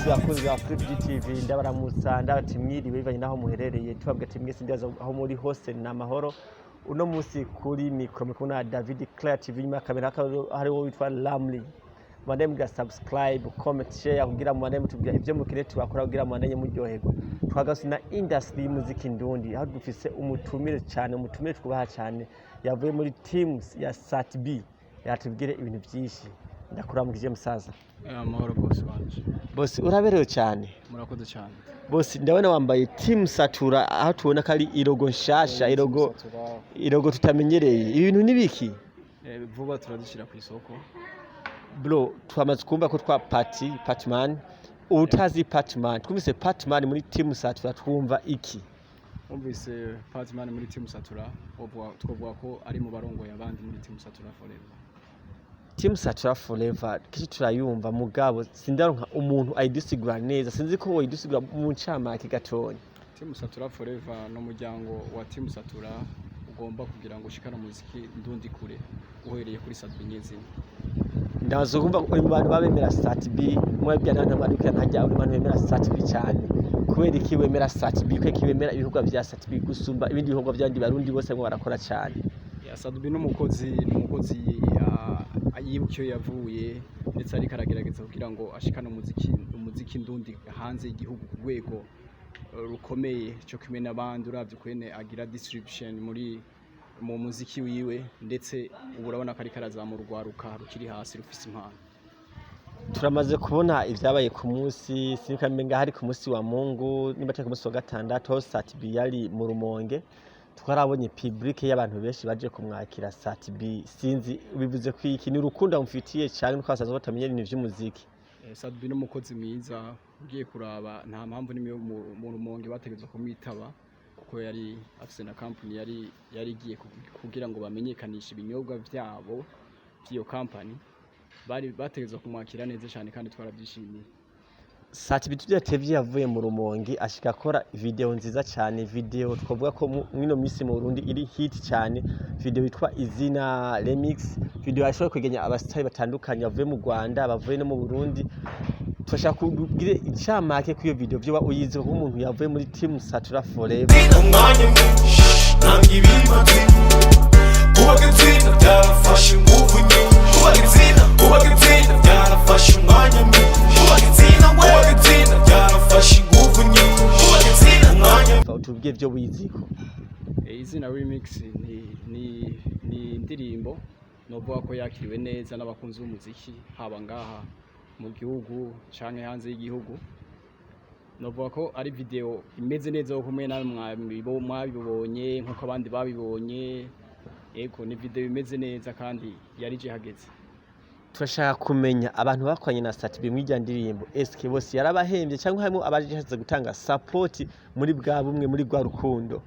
Yes, bakunzi ba Flip GTV, ndabaramutsa, ndabati mwiriwe bivanye naho muherereye. Tubabwira ati mwese ndibaza aho muri hose ni amahoro. Uno munsi kuri micro muri kumwe na David Claire TV, nyuma ya kamera hakaba hariho witwa Lamli. Mubandanye mugira subscribe, comment, share kugira mubandanye mutubwira ivyo mukeneye tubakora kugira mubandanye muryoherwa. Twagase na industry y'umuziki ndundi, aho dufise umutumire cyane, umutumire twubaha cyane, yavuye muri teams ya Sat B, yatubwire ibintu byinshi. Ndakuramukije, musaza. Amahoro bose wanje. Bose uraberewe cyane. Murakoze cyane. Bose ndabona wambaye Team Satura, aho tubona ko ari ilogo nshasha, ilogo Satura. Ilogo tutamenyereye. Ibintu nibiki? Vuba turazishyira ku isoko. Bro, twamaze kumva ko twa Party Patman, utazi Patman, twumvise Patman muri Team Satura twumva iki? Wumvise Patman muri Team Satura, twovuga ko ari mu barongoye abandi muri Team Satura Forever. Team Satura Forever kici turayumva, mugabo sindaronka umuntu ayidusigura neza. Sinzi ko woyidusigura mu ncamake gatonya. Team Satura Forever ni umuryango wa Team Satura ugomba kugira ngo ushikane umuziki ndundi kure, uhereye kuri Sat B nyezina. Ndaza kumva uri mu bantu babemera Sat B, mwebwe n'abantu barikira ntajya, uri mu bantu bemera Sat B cyane. Kubera iki wemera Sat B? Kubera iki wemera ibikorwa vya Sat B gusumba ibindi bikorwa by'abandi Barundi bose ngo barakora cyane? Ya, Sat B n'umukozi yibuka iyo yavuye, ndetse ariko aragerageza kugira ngo ashikane umuziki ndundi hanze y'igihugu ku rwego rukomeye, cyo kimwe n'abandi. Uravye ukwene agira distribution muri mu muziki wiwe, ndetse ubu urabona ko ariko arazamura urwaruka rukiri hasi rufise impano. Turamaze kubona ibyabaye ku munsi, sinikamenga hari ku munsi wa Mungu, niba atari ku munsi wa gatandatu, aho Sat B yari mu Rumonge. Twarabonye public y'abantu benshi baje kumwakira Sat B. Sinzi bivuze ko iki ni urukundo amufitiye cyane, nuko basanzwe batamenye ibintu vy'umuziki? Sat B n'umukozi mwiza. Ugiye kuraba, nta mpamvu n'imwe yo mu Rumonge bategerezwa kumwitaba, kuko yari afise na company yari igiye kugira ngo bamenyekanishe ibinyobwa vyabo vy'iyo company. Bari bategerezwa kumwakira neza cyane kandi twarabyishimiye. Sat B tudatevye yavuye mu Rumonge ashika akora video nziza cyane, video twavuga ko mwino minsi mu Burundi iri hit cyane, video yitwa Izina Remix, video yashoboye kwegenya abasitari batandukanye bavuye mu Rwanda, bavuye no mu Burundi. Turashaka kubwire incamake kuri iyo video, vyoba uyizi nk'umuntu yavuye muri Team Satura Forever. Umwanya mwinshi ntabwo ibimaze kubaka itsinda, byarafashe ingufu nyinshi kubaka itsinda, kubaka itsinda byarafashe umwanya mwinshi kubaka itsinda, kubaka itsinda byarafashe ingufu nyinshi kubaka itsinda, umwanya. Utubwiye vyo wiziko. Izina Remix ni indirimbo novuga ko yakiriwe neza n'abakunzi b'umuziki, haba ngaha mu gihugu canke hanze y'igihugu. Novuga ko ari video imeze neza, kumwe nawe mwabibonye nkuko abandi babibonye. Ego, ni video imeze neza kandi yarije hageze. Turashaka kumenya abantu bakoranye na Sat B mw'irya ndirimbo, eske bose yarabahembye cyangwa harimo abaje gutanga support muri bwa bumwe, muri rwa rukundo?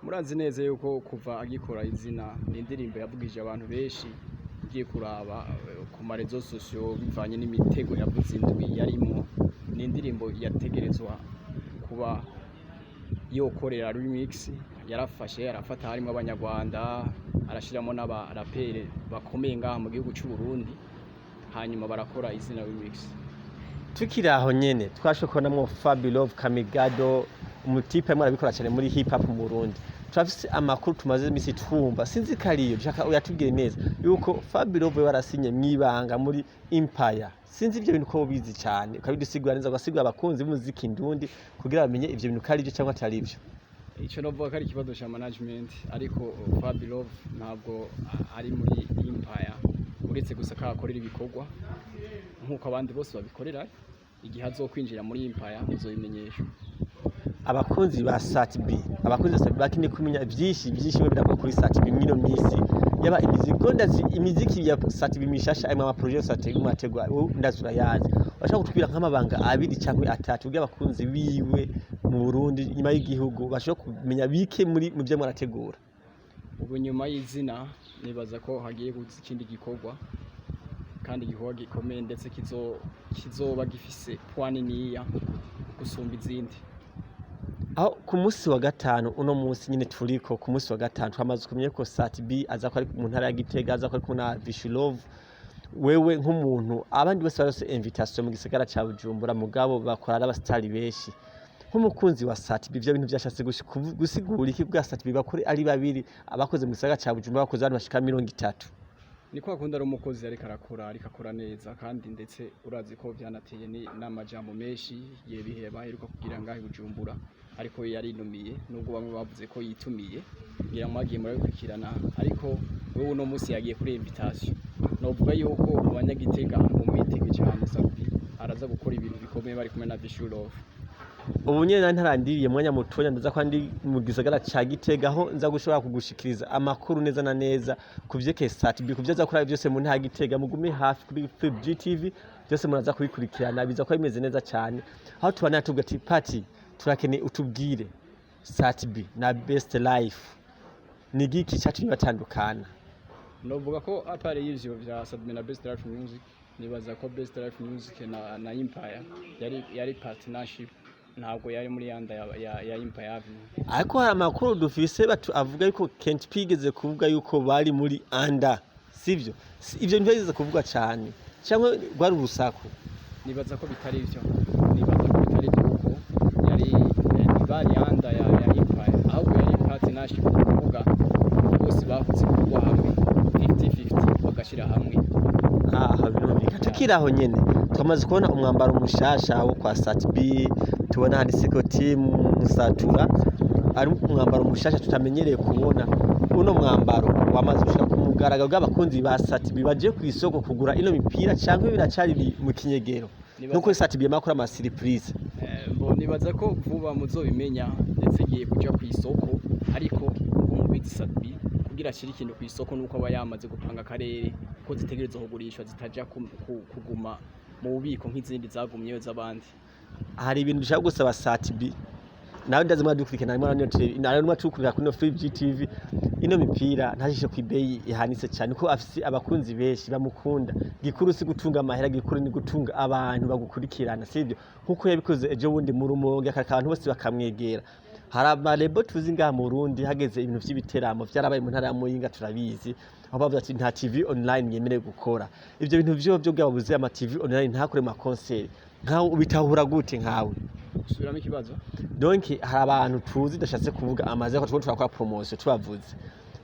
Murazi neza yuko kuva agikora Izina, ni indirimbo yavugije abantu benshi. Ugiye kuraba ku ma réseaux sociaux, bivanye n'imitego yavuze indwi yarimo, ni indirimbo yategerezwa kuba yokorera remix. Yarafashe arafata, harimo Abanyarwanda, arashiramo n'abarapere bakomeye ngaha mu gihugu cy'u Burundi, hanyuma barakora Izina Remix. Tukiri aho nyene, twashoboye kubonamwo Fabilove Kamigado, umutipe arimo arabikora cyane muri hip hop mu Burundi. Turafise amakuru tumaze imisi twumva, sinzi ko ariyo, dushaka uyatubwire neza, yuko Fabilove warasinye mwibanga muri Empire. Sinzi ivyo bintu ko ubizi cyane, ukabidusigura neza, ugasigura abakunzi b'umuziki ndundi kugira bamenye ivyo bintu ko ari byo cyangwa atari byo. Icyo novuga ko ari ikibazo cya management, ariko Fabilove ntabwo ari muri Empire, uretse gusa ko ahakorera ibikorwa nk'uko abandi bose babikorera. Igihe azokwinjira muri Empire uzobimenyeshwa. Abakunzi ba Sat B, abakunzi ba Sat B bakeneye kumenya byinshi byinshi we biravuga kuri Sat B mwino minsi, yaba imiziki, ko ndazi imiziki ya Sat B mishasha, ayo ma projet yose ategwa, wowe ndazi urayazi. Urashaka kutubwira nk'amabanga abiri cyangwa atatu kugira abakunzi biwe mu Burundi, nyuma y'igihugu, bashobora kumenya bike muri mu byo mwarategura? Ubu nyuma y'Izina nibaza ko hagiye kuza ikindi gikorwa, kandi igikorwa gikomeye, ndetse kizoba gifise poids niniya gusumba izindi. Aho ku munsi wa gatanu, uno munsi nyine turiko ku munsi wa gatanu, twamaze kumenya ko Sat B aza ko ari mu ntara ya Gitega, aza ko ari kumwe na Vishulove. Wewe nk'umuntu, abandi bose barose invitation mu gisagara ca Bujumbura, mugabo bakora ari abasitari benshi. Nk'umukunzi wa Sat-B, ivyo bintu vyashatse gusigura iki bwa Sat-B bakore ari babiri, abakoze mu gisagara ca Bujumbura bakoze abantu bashika 30? Ni kwa kundi ari umukozi, ariko arakora, ariko akora neza, kandi ndetse urazi ko vyanateye n'amajambo menshi yebihe baheruka kugira ngaho i Bujumbura, ariko yarinumiye, nubwo bamwe bavuze ko yitumiye. Ngira ngo mwagiye murabikurikirana, ariko wewe uno munsi yagiye kuri invitation. Novuga yuko abanyagitega mumwitege cyane, Sat-B araza gukora ibintu bikomeye bari kumwe na Vichou Love. Ubu nyene nari ntarandiriye umwanya mutonya, ndaza ko ndi mu gisagara ca Gitega, aho nza gushobora kugushikiriza amakuru neza na neza ku vyerekeye Sat-B, ku vyo aza gukora vyose mu ntara ya Gitega. Mugume hafi kuri Flip GTV, byose muraza kubikurikirana, biza kuba bimeze neza cyane. Aho tubana tuvuga ati pati turakeneye utubwire Sat-B na Best Life ni igiki catumye batandukana? Novuga ko à part y'ivyo vya Sat-B na Best Life Music, nibaza ko Best Life Music na Empire yari partnership, ntabwo yari muri yanda ya Empire Avenue. Ariko hari amakuru dufise batu avuga yuko Kent P yigeze kuvuga yuko bari muri under, sivyo? Ivyo ntibigeze kuvuga cyane, cyangwa rwari urusaku? Nibaza ko bitari ivyo, nibaza ko bitari ivyo, kuko yari ntibari under ya Empire, ahubwo yari partnership, ni ukuvuga bose bahuze ibikorwa hamwe 50-50, bagashira hamwe. Aha birumvikana. Tukiri aho nyene, twamaze kubona umwambaro mushasha wo kwa Sat-B, tubona handitseko Team Satura, ari umwambaro mushasha tutamenyereye kubona. Uno mwambaro wamaze gushika ku mugaragaro bw'abakunzi ba Sat-B baje ku isoko kugura ino mipira, canke biracari mu kinyegero nkuko Sat-B yamakora ama surprise? Bo nibaza ko vuba muzobimenya, ndetse igiye kuja ku isoko, ariko umubizi Sat-B kugira ashire ikintu ku isoko nuko aba yamaze gupanga akarere ko zitegerezwa kugurishwa, zitaja kuguma mu bubiko nk'izindi zagumyeyo z'abandi. Hari ibintu dushaka gusaba Sat-B, nawe ndazi mwadukurikirana, harimo mwadukurikira kuri no Free GTV. Ino mipira ntashishe ku ibeyi ihanitse cyane, kuko afise abakunzi benshi bamukunda. Gikuru si gutunga amahera, gikuru ni gutunga abantu bagukurikirana, sibyo? Nkuko yabikoze ejo bundi mu Rumonge, akareka abantu bose bakamwegera. Hari amarebo tuzi ngaha mu Burundi, hageze ibintu vy'ibiteramo vyarabaye mu ntara ya Muyinga, turabizi, aho bavuze ati nta TV online yemerewe gukora ivyo bintu. Vyo bwabuze ama TV online ntakore mu makonseri, nkawe ubitahura gute nkawe? Gusubiramo ikibazo? Donc hari abantu tuzi, dashatse kuvuga amaze ko turakora promotion, tubavuze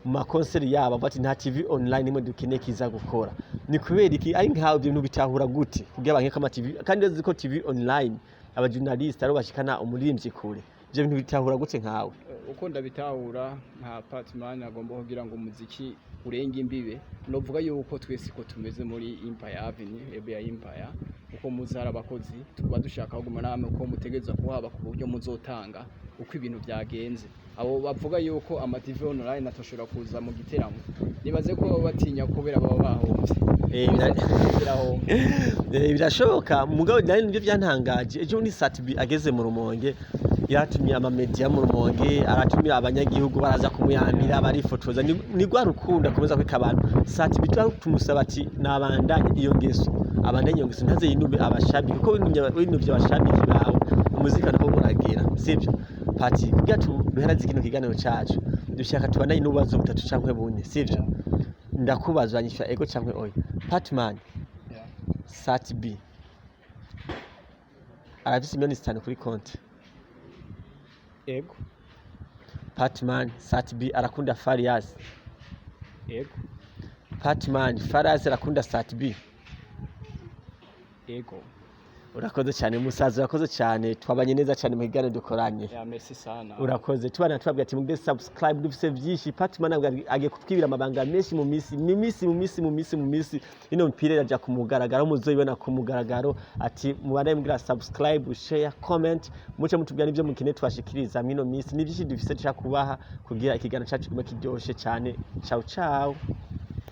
mu makonseri yabo bavuga ati nta TV online imwe dukeneye kiza gukora. Ni kubera iki? Ari nkawe ibyo bintu bitahura gute kugira banke ko ama TV, kandi uzi ko TV online aba journalist ari bashikana umuririmbyi kure? Ibyo bintu bitahura gute nkawe? Uko ndabitahura nka Patman, agomba kugira ngo umuziki urenge imbibe. Novuga yuko twese ko tumeze muri Empire Avenue, ebe ya Empire, uko muzi hari abakozi, tuba dushaka kuguma namwe uko mutegerezwa kuhaba ku buryo muzotanga uko ibintu byagenze. Abo bavuga yuko ama TV online atoshobora kuza mu giteramo, nibaze ko baba batinya kubera baba bahomvye. Birahomba. Birashoboka, mugabo nari nibyo byantangaje. Ejo ni Sat-B ageze mu Rumonge, yaratumye amamedia mu Rumonge, aratumira abanyagihugu, baraza kumuyamira, barifotoza. Ni rwa rukundo akomeza kwika abantu. Sat-B tumusaba ati nabandanye iyo ngeso, abandanye iyo ngeso, ntaze yinube abashabiki, kuko winuvye abashabiki bawe, umuziki naho muragera, sivyo? Pati, kugira duhereze kino kiganiro cacu, dushaka tubandanye n'ububazo butatu canke bune, sivyo? Ndakubaza, uranyishura ego canke oya. Patman, Sat-B arafise miliyoni 5 kuri konti? Ego. Patman, Sat-B arakunda Farias? Ego. Patman, Farias arakunda Sat-B? Ego. Urakoze cyane musaza, urakoze cyane, twabanye neza cyane mu kiganiro dukoranye. Ya, merci sana. Urakoze. Tubana tubabwira ati mugire subscribe, dufise byinshi. Patman agiye kutwibira amabanga menshi mu minsi mu minsi mu minsi mu minsi mu minsi. Ino mipira iraja ku mugaragaro, muzoyibona ku mugaragaro. Ati mubandanye mugira subscribe, share, comment, muce mutubwira n'ivyo mukeneye tubashikiriza mwino minsi. Ni byinshi dufise dushaka kubaha kugira ikiganiro cacu kigume kiryoshe cyane. Ciao ciao.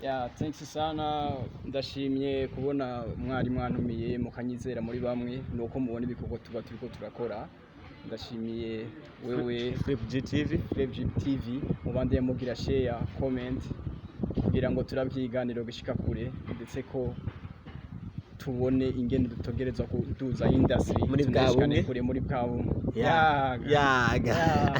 Ya, thanks sana, ndashimye kubona mwari mwantumiye mukanyizera muri bamwe, nuko mubona ibikorwa tuba turiko turakora. Ndashimiye wewe. Flip GTV. Flip TV, mubandeye mugira share, comment, kugira ngo turabe ikiganiro gishika kure, ndetse ko tubone ingene dutegerezwa kuduza industry Muri bwa tunashikane bumwe. kure muri bwa bumwe. Yaga. Yaga. Yaga.